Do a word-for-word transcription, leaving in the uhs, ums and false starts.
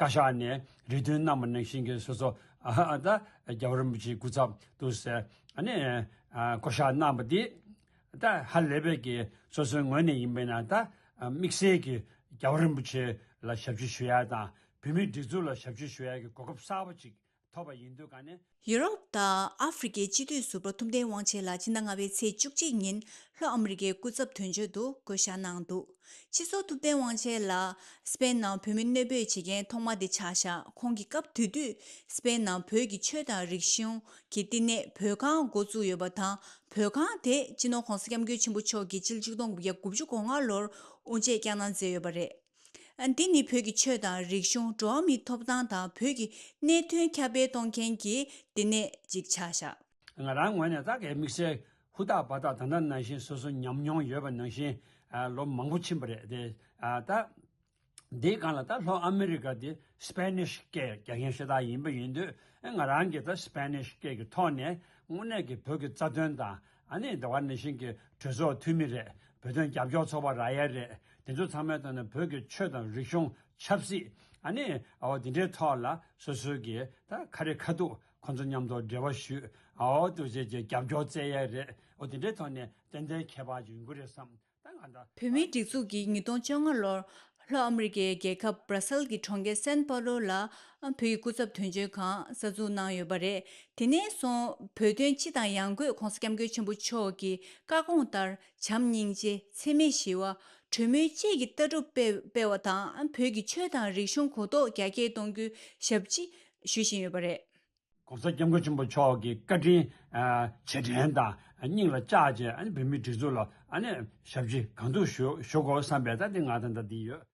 བཀའ་ཤག་ནས་རེ་འདུན་གནང་བ་ནང་བཞིན་གྱི་སོ་སོ་ཨ་ད་རྒྱལ་བ་རིན་པོ་ཆེའི་སྐུ་ཚབ་ཏུ་ཟེར་ཨ་ནི་ཨ་བསྐོ་བཞག་གནང་བ་འདི་ད་ཧ་ལས་པའི་གི་སོ་སོའི་ངོས་ནས་ཡིན་པས་ན་ད་དམིགས་བསལ་གྱི་རྒྱལ་བ་རིན་པོ་ཆེ་ལ་ཞབས་ཕྱི་ཞུ་ཡ་དང་བོད་མིའི་སྒྲིག་འཛུགས་ལ་ཞབས་ཕྱི་ཞུ་ཡ་གི་གོ་སྐབས་གསར་པ་ཅིག་ཐོབ་པ་ཡིན་དུས་ག་ནས། ཡུ་རོབ་དང་ཨ་ཧྥེ་རི་ཁའི་སྤྱི་འཐུས་ཟུར་པ་ཐུབ་བསྟན་དབང་ཆེན་ལགས་ཕྱི་ཟླ་ལྔ་པའི་ཚེས་བཅུ་གཅིག་ཉིན་ལྷོ་ཨ་མི་རི་ཀའི་སྐུ་ཚབ་དོན་གཅོད་དུ་བསྐོ་བཞག་གནང་འདུག་སྤྱི་ཟུར་ཐུབ་བསྟན་དབང་ཆེན་ལགས་སི་པེན་ནང་བོད་མི་གནས་སྤོས་བྱེད་མཁན་ཐོག་མ་དེ་ཆགས་ཤག་ཁོང་གིས་སྐབས་དེ་དུས་སི་པེན་ནང་བོད་ཀྱི་ཆོས་དང་རིག་གཞུང་གི་བསྟི་གནས་བོད་ཁང་འགོ་བཙུགས་ཡོད་པ་དང་། བོད་ཁང་དེ་སྤྱི་ནོར་༧གོང་ས་༧སྐྱབས་མགོན་ཆེན་པོ་མཆོག་གིས་ཕྱི་ལོ་ཆིག་སྟོང་དགུ་བརྒྱ་དགུ་བཅུ་གོ་ལྔ་ལོར་དབུ་འབྱེད་བསྐྱངས་གནང་མཛད་ཡོད་པ་རེད། འདི་ནི་བོད་ཀྱི་ཆོས་དང་རིག་གཞུང་། འགྲོ་བ་མིའི་ཐོབ་ཐང་དང་བོད་ཀྱི་གནད་དོན་ཁྱབ་སྤེལ་གཏོང་མཁན་གྱི་བསྟི་གནས་ཅིག་ཆགས་བཞག་ང་རང་ངོས་ནས་ད་གའི་དམིགས་བསལ་ཧུར་ཐག་འབད་ཐག་ད་ལྟ་ནང་བཞིན་སོ་སོ་ཉམས་མྱོང་ཡོད་པ་ནང་བཞིན་ཨ་ལོ་མང་པོ་ཕྱིན་པ་རེད་དེ་ཨ་ད་འདིའི་སྒང་ལ་ད་ལྷོ་ཨ་མི་རི་ཀ་དེ་སི་པེ་ནིཤ་སྐད་རྒྱག་མཁན་ཤ་སྟག་ཡིན་པ་ཡིན་དུས་ཨ་ང་རང་གིས་ད་སི་པེ་ནིཤ་སྐད་ཀྱི་ཐོག་ནས་དངོས་གནས་ཀྱི་བོད་ཀྱི་རྩ་དོན་དང་། ཨ་ནི་ཟླ་བ་ནང་བཞིན་གྱི་གྲོས་ཚོགས་འཐུས་མི་རེད། བོད་དོན་རྒྱབ་སྐྱོར་ཚོགས་པ་རག་ཡ་རེད། དེ་ཚོ་ཚང་མའི་ཐོག་ནས་བོད་ཀྱི་ཆོས་དང་རིག་གཞུང་ཆབ་སྲིད་ཨ་ནི་འོ་དེ་འདྲའི་ཐོག་ལ་སོ་སོའི་གི་ད་ཁ་རེ་ཁ་ཐུག་ཁོང་ཚོ་མཉམ་དུ་འབྲེལ་བ་ཞུས་འོ་དེ་བྱས་ཀྱི་རྒྱབ་སྐྱོར་བཙལ་ཡ་རེད། འོ་དེ་འདྲའི་ཐོག་ནས་ཏན་ཏན་ཁྱད་པར་ཅིག་ཡོང་གི་རེད་བསམ། ད་ང་ད། བོད་མིའི་སྒྲིག་འཛུགས་ཀྱིས་ཉིས་སྟོང་བཅོ་ལྔ་ལོར་ལྷོ་ཨ་མི་རི་ཀའི་རྒྱལ་ཁབ་སྦྲ་སེལ་གྱི་གྲོང་ཁྱེར་སན་པ་ལོ་ལ་བོད་ཀྱི་སྐུ་ཚབ་དོན་གཅོད་ཁང་གསར་འཛུགས་གནང་ཡོད་པ་རེད། དེ་ནས་བཟུང་བོད་དོན་སྤྱི་དང་ཡང་སྒོས་༧གོང་ས་༧སྐྱབས་མགོན་ཆེན་པོ་མཆོག་གི་བཀའ་དགོངས་ལྟར་བྱམས་སྙིང་རྗེ་འཚེ་མེད་ཞི་བ་གྲོས་མོལ་བཅས་ཀྱི་ལྟ་གྲུབ་སྤེལ་སྤེལ་བ་དང་བོད་ཀྱི་ཆོས་དང་རིག་གཞུང་གོ་རྟོགས་རྒྱ་སྐྱེད་གཏོང་རྒྱུའི་ཞབས་ཕྱི་ཞུ་བཞིན་ཡོད་པ་རེད། ྋགོང་ས་ྋསྐྱབས་མགོན་ཆེན་པོ་མཆོག་གི་བཀའ་དྲིན་ཨ་རྗེས་དྲན་དང་སྙིང་ལ་བཅངས་བྱས་ཨ་ནི་བོད་མིའི་སྒྲིག་འཛུགས་ལ་ཨ་ནི་ཞབས་ཕྱི་གང་ཐུབ་ཞུ་ཞུ་དགོས་བསམ་པའི་ད་འདི་ང་ད་ལྟ་འདི་ཡོད།